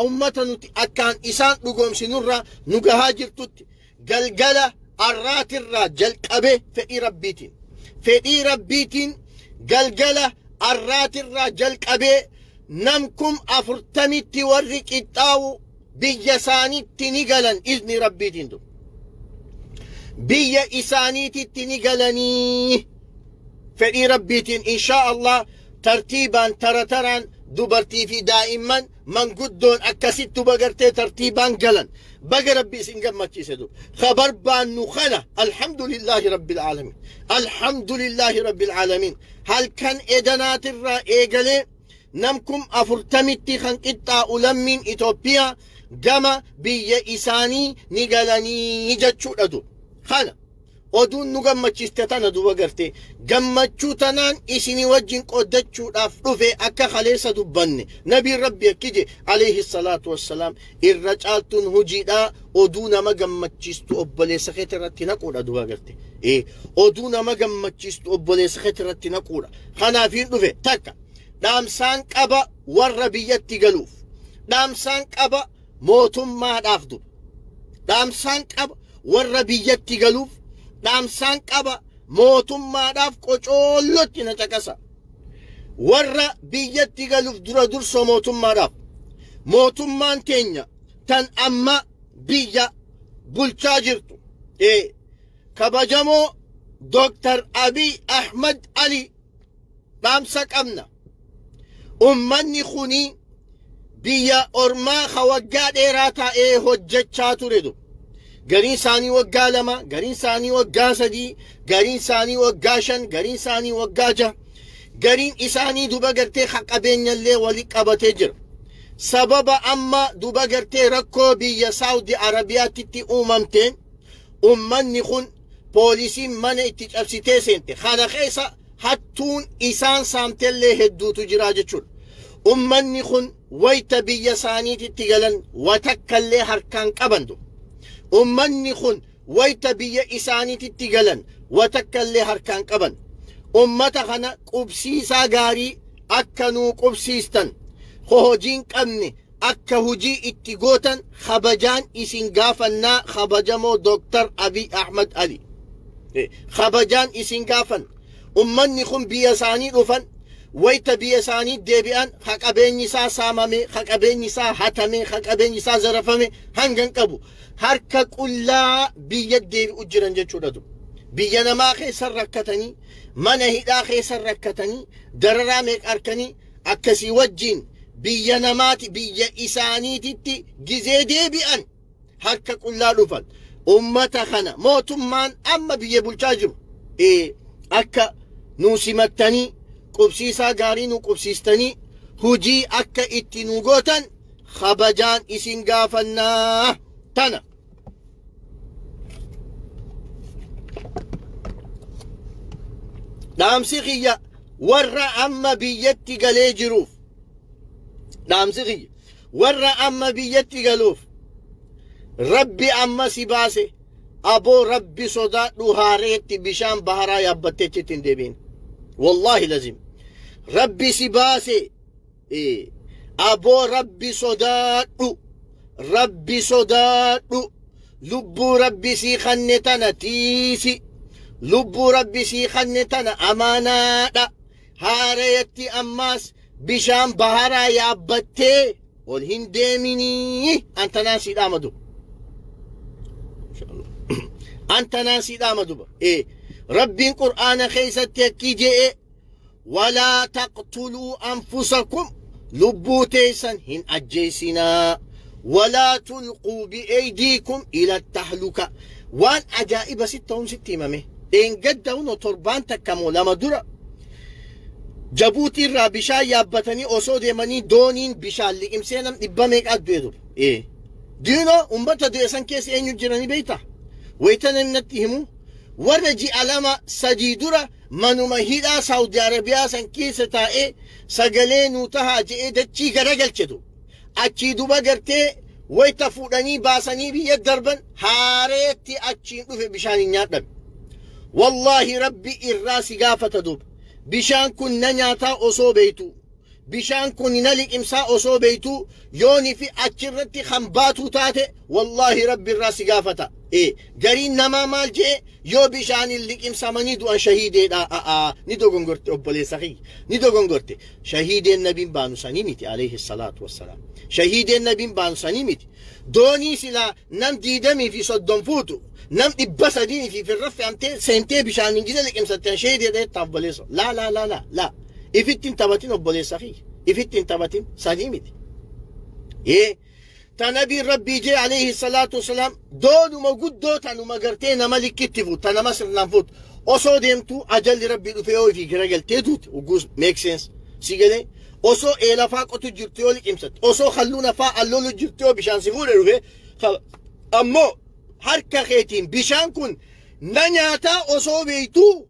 ummata nuti akkaan isaan dhugoomsinurraa nu gahaa jirtutti galgala arraatirraa jalqabee fedhii Rabbiitiin fedhii Rabbiitiin galgala arraatirraa jalqabee nam 40,000tti warri qixxaawu biyya isaaniitti ni galan izni Rabbiitiin du biyya isaaniititti ni galanii fedhii Rabbiitiin inshaa Allah tartiibaan tara taraan dubartii fi daa'imman manguddoon akkasitti bagartee tartiibaan galan. Baga Rabbi isin gammachiise du ka barbaannu kana. Alhamdulillaahi rabbil aalamiin, alhamdulillaahi rabbil aalamiin. Halkan edanaatirraa eegalee nam 40,000tti kan qixxaa'u lammiin Itoophiyaa gama biyya isaanii ni galanii jechuudha du. Kana oduun nu gammachiiste tana duba gartee gammachuu tanaan isinii wajjin qooddachuudhaaf dhufe. Akka kaleessa dubbanne, nabiin Rabbi akki je alayhi salaatu wassalaam: irra caaltuun hojiidhaa oduu nama gammachiistu obboleessa keeti irratti naquudha. Duba garte oduu nama gammachiistu obboleessa keeti irratti naquudha. Kanaafiin dhufe. Takka dhaamsaan qaba warra biyyatti galuuf, dhaamsaan qaba mootummaadhaaf duba, dhaamsaan qaba warra biyyatti galuuf, dhaamsaan qaba mootummaadhaaf. Qocoollotti na caqasa. Warra biyyatti galuuf dura dursoo mootummaadhaaf, mootummaan teenya tan amma biyya bulchaa jirtu kabajamoo Dooktar Abiy Ahmad Ali, dhaamsa qabna. Ummanni kuni biyya ormaa ka waggaa dheeraa taa'ee hojjechaa ture du. Gariin isaanii waggaa 2, gariin isaanii waggaa 3, gariin isaanii waggaa 5, gariin isaanii waggaa 6. Gariin isaanii duba gartee ka qabeenyallee wali qabatee jira. Sababa amma duba gartee rakkoo biyya Saawudi Arabiyaatti uumamteen ummanni kun poolisiin mana itti cabsitee seente. Kana keessa hattuun isaan saamtellee hedduutu jira jechuudha. Ummanni kun wayta biyya isaaniititti galan watakkallee harkaan qabandu. Ummanni kun wayta biyya isaaniititti galan watakkallee harkaan qaban. Ummata kana qubsiisaa gaarii akka nuu qubsiistan, hojiin qabne akka hojii itti gootan kabajaan isin gaafannaa. Kabajamoo Dooktar Abiy Ahmad Ali, kabajaan isin gaafan. Ummanni kun biyya isaanii dhufan, wayta biyya isaanii deebi'an ka qabeenyi isaa saamame, ka qabeenyi isaa hatame, ka qabeenyi isaa zarafame hangan qabu harka qullaa biyya deebi'u jiran jechuudha. Biyya namaa keessa rakkatanii, mana hidhaa keessa rakkatanii, dararaa meeqa harkanii akkasii wajjiin biyya namaati biyya isaaniititti gizee deebi'an harka qullaa dhufan. Ummata kana mootummaan amma biyya bulchaa jiru akka nuu simattanii qubsiisaa gaarii nu qubsiistanii hujii akka itti nu gootan kabajaan isin gaafannaa tana. Dhaamsi kiyya warra amma biyyatti galee jiruuf, dhaamsi kiyya warra amma biyyatti galuuf, Rabbi amma si baase, aboo Rabbi sodaadhu. Haareetti bishaan baharaa yaabbattee achitti hin deebiin. Wallaahi lazim, Rabbi si baase, aboo Rabbi sodaadhu, Rabbi sodaadhu. Lubbuu Rabbi sii kanne tana tiisi. Lubbuu Rabbi sii kanne tana amaanaadha. Haarayatti ammaas bishaan baharaa yaabbattee ol hin deeminii. Antanaan sii dhaama duba, antanaan sii dhaama duba. Rabbiin Qur'aana keessatti akki je'e: walaa taqtuluu anfusakum, lubbuu teessan hin ajjeesinaa, walaa tulquu bi'eydiikum ila tahluka. Waan ajaa'iba sitti ta'uun sitti himame. Dheengadda hunoo torbaan takka moo lama dura Jabuutii irraa bishaan yaabbatanii osoo deemanii dooniin bishaan liqimsee nam dhibba meeqaa du'e dur. Diinoo ummata du'e san keessa eenyu jiranii beektaa? Wayita namni natti himu, warra ji'a 2 3 dura manuma hidhaa Saawudi Arabiyaa san keessa taa'ee sagalee nuu tahaa je'ee dachii garagalchetu. Achii duba gartee wayita fuudhanii baasanii biyya darban haareetti achiin dhufe bishaan hin nyaadhame. Wallaahi Rabbi irraa si gaafata duuba. Bishaan kun na nyaataa osoo beektu. Bishaan kun na liqimsaa osoo beeytuu yooni fi achirratti kan baatuu taate, wallaahi Rabbi irraa si gaafata. Ee, gariin namaa maal je'e? Yoo bishaaniin liqimsamanii du'an shahiideedha. A'aa, ni dogongorte obboleessa kiyya, ni dogongorte. Shahiideen nabiin baanu sanii miti, alayhi salaatu wassalaam. Shahiideen nabiin baanu sanii miti. Doonii silaa nam 30 fi 30 fuutu nam 300 fi firra fe'amtee seentee bishaaniin gisa liqimsatte shahiideedha jettaa obboleessa? Laa, laa, laa, laa, laa, ifitti hin taphatin obboleessa kiyya, ifitti hin taphatin, sanii miti. Ee, ta nabiin Rabbii jee alayhi salaatu wasalaam, doonuma guddoo tanuma gartee nama likkitti fuut, ta nama sirnaan fuut osoo deemtuu ajalli Rabbii dhufee yoo ifii garagaltee duute ugguus make sense si galee. Osoo eelafaa qotu jirtu yoo liqimsatte, osoo halluun afaa allolu jirtu yoo bishaan si fuudhe dhufe, ammoo harka keetiin bishaan kun na nyaataa osoo beeytuu,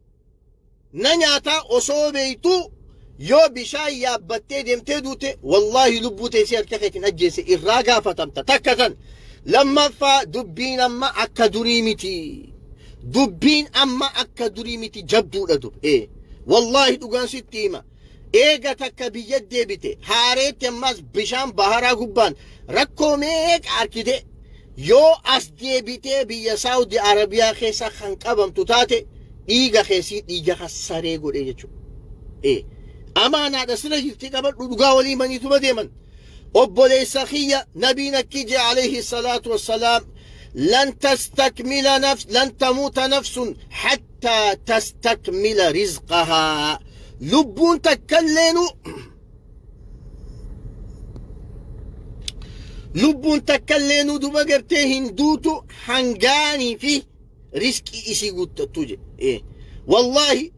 na nyaataa osoo beeytuu yoo bishaan yaabbattee deemtee duute, wallaahi lubbuu teessee harka keetiin ajjeese irraa gaafatamta. Takka tan. Lammaffaa, dubbiin amma akka durii miti. Dubbiin amma akka durii miti, jabduudha dub. Ee, wallaahi dhugaan sitti hima, eega takka biyya deebite haareetti ammas bishaan baharaa gubbaan rakkoo meeqa arkite, yoo as deebitee biyya Saawudi Arabiyaa keessa kan qabamtu taate, dhiiga keessii dhiiga saree godhee jechuudha. Ee, amaanaadha sira jirti, qabadhu. Dhugaa walii maniituma deeman. Obboleessa kiyya, nabiin akki jee alayhi salaatu wassalaam: lan tastakmila nafs, lan tamuuta nafsun hattaa tastakmila rizqahaa. Lubbuun takkalleenu, lubbuun takkalleenu duba gartee hin duutu hangaanii fi riskii isii guuttattu jedhe. Wallaahi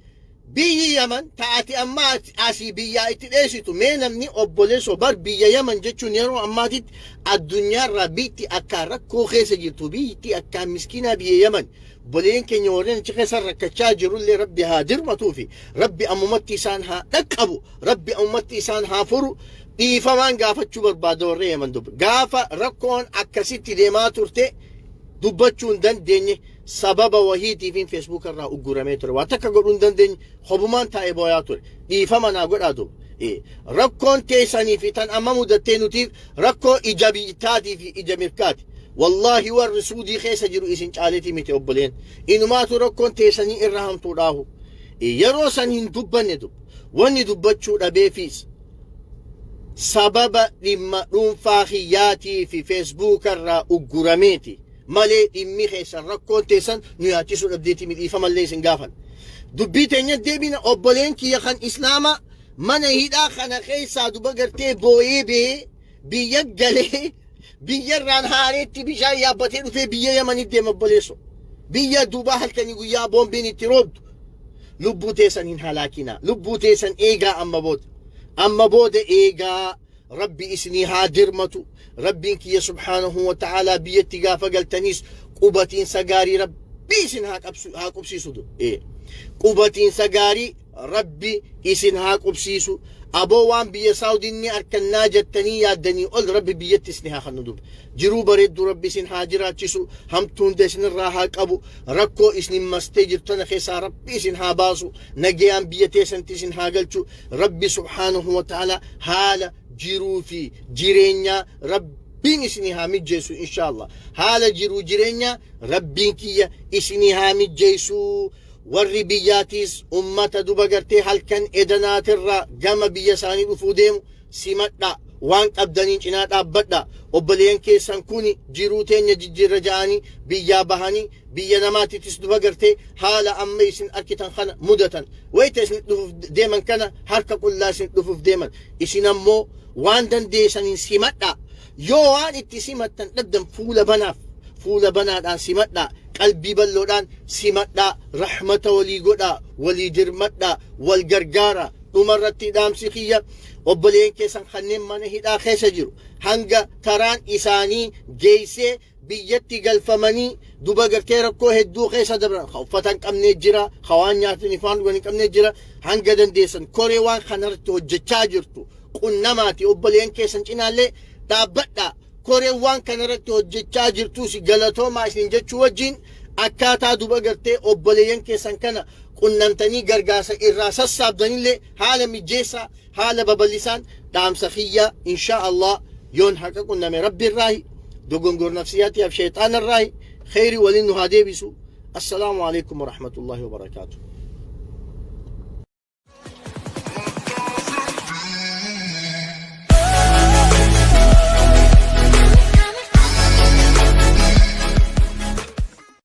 biyyi Yaman ta'ati amma asii biyyaa itti dheessitu, mee namni obboleessoo bar, biyya Yaman jechuun yeroo ammaatitti addunyaarraa biitti akkaan rakkoo keessa jirtu, biitti akkaan miskiinaa biyya Yaman. Obboleen keenya warreen achi keessa rakkachaa jirullee Rabbi haa dirmatuu fi Rabbi ammumatti isaan haa dhaqqabu, Rabbi ammumatti isaan haa furu. Dhiifamaan gaafachuu barbaada warreen Yaman dubba. Gaafa rakkoon akkasitti deemaa turte dubbachuu hin dandeenye, sababa wahiitiifin Facebook irraa ugguramee ture. Waa takka godhuu hin dandeenye, hobumaan taa'ee booyaa ture. Dhiifama naa godhaa duuba. Rakkoon teessanii fi tan amma mudattee nutiif rakkoo ija biittaatii fi ija mirkaati. Wallaahi warri Suudii keessa jiru isin caaletii miti obboleen. Inumaatu rakkoon teessanii irra hamtuudhaahu. Yeroo san hin dubbanne duba. Wanni dubbachuu dhabeefis sababa dhimma dhuunfaa kiyyaatii fi Facebook irraa uggurameeti malee dhimmi keessan, rakkoon teessan nu yaachisuu dhabdeetii midhiifamallee isin gaafan. Dubbii teenya deebina. Obboleen kiyya kan islaamaa mana hidhaa kana keessaa duba gartee booyee bee biyya galee, biyyarraan haareetti bishaan yaabbatee dhufee biyya Yamanitti deema obboleesso. Biyya duubaa halkanii guyyaa boombiin itti roobdu. Lubbuu teessan hin halaakinaa. Lubbuu teessan eegaa amma booda. Amma booda eegaa. Rabbi isinii haa dirmatu. Rabbiin kiyya subhaanahu wa ta'aalaa biyyatti gaafa galtaniis qubatiinsa gaarii Rabbi isin haa qubsiisu. Qubatiinsa gaarii Rabbi isin haa qubsiisu. Aboo, waan biyya Saawudiin ni arkannaa jettanii yaaddanii ol Rabbi biyyatti isin haa kennu duba. Jiruu bareedduu Rabbi isin haa jiraachisu. Hamtuu hunda isinirraa haa qabu. Rakkoo isin mastee jirtana keessaa Rabbi isin haa baasu. Nagayaan biyya teessantti isin haa galchu. Rabbi subhaanahu wa ta'ala haala jiruu fi jireenyaa Rabbiin isinii haa mijjeessu inshaallah. Haala jiruu jireenyaa Rabbiin kiyya isinii haa mijjeessu. Warri biyyaatiis ummata duba gartee halkan edanaatirraa gama biyya isaanii dhufuu deemu simadha, waan qabdaniin cinaa dhaabbadha. Obboleeyyan keessan kuni jiruu teenya jijjiirra ja'anii biyyaa bahanii biyya namaatittis duba gartee haala amma isin arkitan kana mudatan. Wayita isin dhufuuf deeman kana harka qullaa isin dhufuuf deeman. Isin ammoo waan dandeessaniin simadha. Yoo waan itti simattan dhabdan, fuula banaaf, fuula banaadhaan simadhaa, qalbii bal'oodhaan simadhaa, rahmata walii godhaa, walii dirmadhaa, wal gargaaraa. Dhumarratti dhaamsi kiyya, obboleen keessan kanneen mana hidhaa keessa jiru hanga taraan isaanii geessee biyyatti galfamanii duba gartee rakkoo hedduu keessa dabran, ka uffata hin qabnee jira, ka waan nyaatanii fi waan dhugan hin qabnee jira, hanga dandeessan koree waan kanarratti hojjechaa jirtu qunnamaati, obboleen keessan cinaallee dhaabbadhaa. Koreen waan kanarratti hojjechaa jirtus galatoomaa isin jechuu wajjin akkaataa duba gartee obboleeyyan keessan kana Qunnamtanii gargaarsa irraa sassaabdanillee haala mijjeessaa, haala babal'isaan dhaamsa kiyya. Insha Allah, yoon haqa qunname Rabbi irraahi, dogongor nafsiyaatiif shayxaana irraahi. Kheyri waliin nu haa deebisu. Assalaamu alaikum warahmatullahi wabarakaatu.